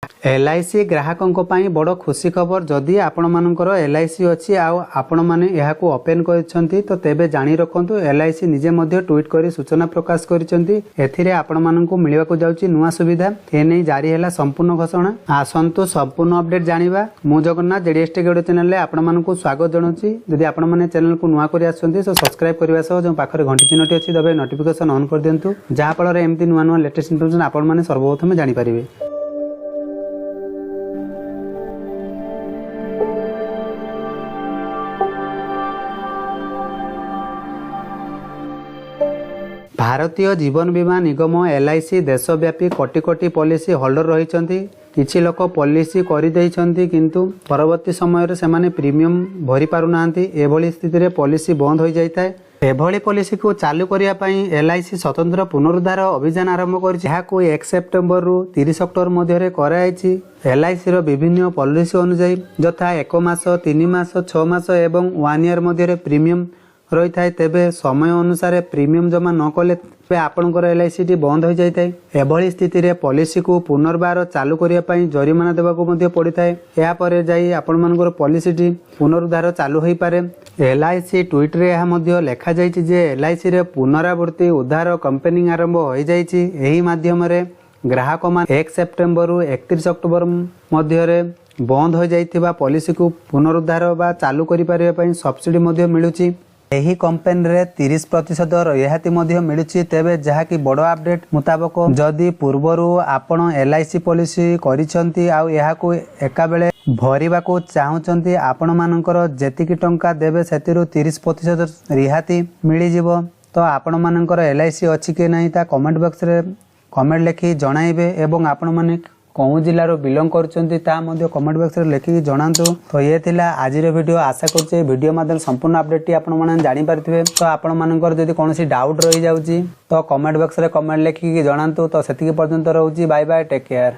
LIC ଗ୍ରାହକଙ୍କ ପାଇଁ ବଡ଼ ଖୁସି ଖବର। ଯଦି ଆପଣମାନଙ୍କର ଏଲ୍ଆଇସି ଅଛି ଆଉ ଆପଣମାନେ ଏହାକୁ ଓପେନ୍ କରିଛନ୍ତି, ତ ତେବେ ଜାଣି ରଖନ୍ତୁ, ଏଲ୍ଆଇସି ନିଜେ ମଧ୍ୟ ଟ୍ୱିଟ୍ କରି ସୂଚନା ପ୍ରକାଶ କରିଛନ୍ତି। ଏଥିରେ ଆପଣମାନଙ୍କୁ ମିଳିବାକୁ ଯାଉଛି ନୂଆ ସୁବିଧା। ଏନେଇ ଜାରି ହେଲା ସମ୍ପୂର୍ଣ୍ଣ ଘୋଷଣା। ଆସନ୍ତୁ ସମ୍ପୂର୍ଣ୍ଣ ଅପଡେଟ୍ ଜାଣିବା। ମୁଁ ଜଗନ୍ନାଥ, ଜେଡିଏସ୍ ଟେକ୍ ଚ୍ୟାନେଲରେ ଆପଣମାନଙ୍କୁ ସ୍ୱାଗତ ଜଣାଉଛି। ଯଦି ଆପଣମାନେ ଚ୍ୟାନେଲକୁ ନୂଆ କରି ଆସୁଛନ୍ତି, ତ ସବସ୍କ୍ରାଇବ୍ କରିବା ସହ ଯେଉଁ ପାଖରେ ଘଣ୍ଟି ଚିହ୍ନଟି ଅଛି ଦବାଇ ନୋଟିଫିକେସନ୍ ଅନ୍ କରିଦିଅନ୍ତୁ, ଯାହାଫଳରେ ଏମିତି ନୂଆ ନୂଆ ଲେଟେଷ୍ଟ ଇନଫର୍ମେସନ୍ ଆପଣମାନେ ସର୍ବପ୍ରଥମେ ଜାଣିପାରିବେ। ଭାରତୀୟ ଜୀବନ ବୀମା ନିଗମ ଏଲ୍ଆଇସି ଦେଶବ୍ୟାପୀ କୋଟି କୋଟି ପଲିସି ହୋଲ୍ଡର ରହିଛନ୍ତି। କିଛି ଲୋକ ପଲିସି କରିଦେଇଛନ୍ତି, କିନ୍ତୁ ପରବର୍ତ୍ତୀ ସମୟରେ ସେମାନେ ପ୍ରିମିୟମ ଭରି ପାରୁନାହାନ୍ତି। ଏଭଳି ସ୍ଥିତିରେ ପଲିସି ବନ୍ଦ ହୋଇଯାଇଥାଏ। ଏଭଳି ପଲିସିକୁ ଚାଲୁ କରିବା ପାଇଁ ଏଲ୍ଆଇସି ସ୍ୱତନ୍ତ୍ର ପୁନରୁଦ୍ଧାର ଅଭିଯାନ ଆରମ୍ଭ କରିଛି। ଏହାକୁ 1 ସେପ୍ଟେମ୍ବରରୁ 30 ଅକ୍ଟୋବର ମଧ୍ୟରେ କରାଯାଇଛି। ଏଲ୍ଆଇସିର ବିଭିନ୍ନ ପଲିସି ଅନୁଯାୟୀ, ଯଥା 1 ମାସ, 3 ମାସ, 6 ମାସ ଏବଂ 1 ଇୟର ମଧ୍ୟରେ ପ୍ରିମିୟମ ରହିଥାଏ। ତେବେ ସମୟ ଅନୁସାରେ ପ୍ରିମିୟମ ଜମା ନ କଲେ ତେବେ ଆପଣଙ୍କର ଏଲ୍ଆଇସିଟି ବନ୍ଦ ହୋଇଯାଇଥାଏ। ଏଭଳି ସ୍ଥିତିରେ ପଲିସିକୁ ପୁନର୍ବାର ଚାଲୁ କରିବା ପାଇଁ ଜରିମାନା ଦେବାକୁ ମଧ୍ୟ ପଡ଼ିଥାଏ। ଏହାପରେ ଯାଇ ଆପଣମାନଙ୍କର ପଲିସିଟି ପୁନରୁଦ୍ଧାର ଚାଲୁ ହୋଇପାରେ। ଏଲ୍ଆଇସି ଟ୍ୱିଟ୍ରେ ଏହା ମଧ୍ୟ ଲେଖାଯାଇଛି ଯେ ଏଲ୍ଆଇସିରେ ପୁନରାବୃତ୍ତି ଉଦ୍ଧାର କ୍ୟାମ୍ପେନିଂ ଆରମ୍ଭ ହୋଇଯାଇଛି। ଏହି ମାଧ୍ୟମରେ ଗ୍ରାହକମାନେ 1 ସେପ୍ଟେମ୍ବରରୁ 31 ଅକ୍ଟୋବର ମଧ୍ୟରେ ବନ୍ଦ ହୋଇଯାଇଥିବା ପଲିସିକୁ ପୁନରୁଦ୍ଧାର ବା ଚାଲୁ କରିପାରିବା ପାଇଁ ସବସିଡି ମଧ୍ୟ ମିଳୁଛି। ଏହି କମ୍ପାନୀରେ 30% ରିହାତି ମଧ୍ୟ ମିଳୁଛି। ତେବେ ଯାହାକି ବଡ଼ ଅପଡେଟ୍ ମୁତାବକ, ଯଦି ପୂର୍ବରୁ ଆପଣ ଏଲ୍ଆଇସି ପଲିସି କରିଛନ୍ତି ଆଉ ଏହାକୁ ଏକାବେଳେ ଭରିବାକୁ ଚାହୁଁଛନ୍ତି, ଆପଣମାନଙ୍କର ଯେତିକି ଟଙ୍କା ଦେବେ ସେଥିରୁ 30% ରିହାତି ମିଳିଯିବ। ତ ଆପଣମାନଙ୍କର ଏଲ୍ଆଇସି ଅଛି କି ନାହିଁ ତା କମେଣ୍ଟ ବକ୍ସରେ କମେଣ୍ଟ ଲେଖି ଜଣାଇବେ ଏବଂ ଆପଣମାନେ କେଉଁ ଜିଲ୍ଲାରୁ ବିଲଙ୍ଗ କରୁଛନ୍ତି ତାହା ମଧ୍ୟ କମେଣ୍ଟ ବକ୍ସରେ ଲେଖିକି ଜଣାନ୍ତୁ। ତ ଇଏ ଥିଲା ଆଜିର ଭିଡ଼ିଓ। ଆଶା କରୁଛି ଏହି ଭିଡ଼ିଓ ମାଧ୍ୟମରେ ସମ୍ପୂର୍ଣ୍ଣ ଅପଡେଟ୍ଟି ଆପଣମାନେ ଜାଣିପାରିଥିବେ। ତ ଆପଣମାନଙ୍କର ଯଦି କୌଣସି ଡାଉଟ୍ ରହିଯାଉଛି, ତ କମେଣ୍ଟ ବକ୍ସରେ କମେଣ୍ଟ ଲେଖିକି ଜଣାନ୍ତୁ। ତ ସେତିକି ପର୍ଯ୍ୟନ୍ତ ରହୁଛି। Bye bye, take care.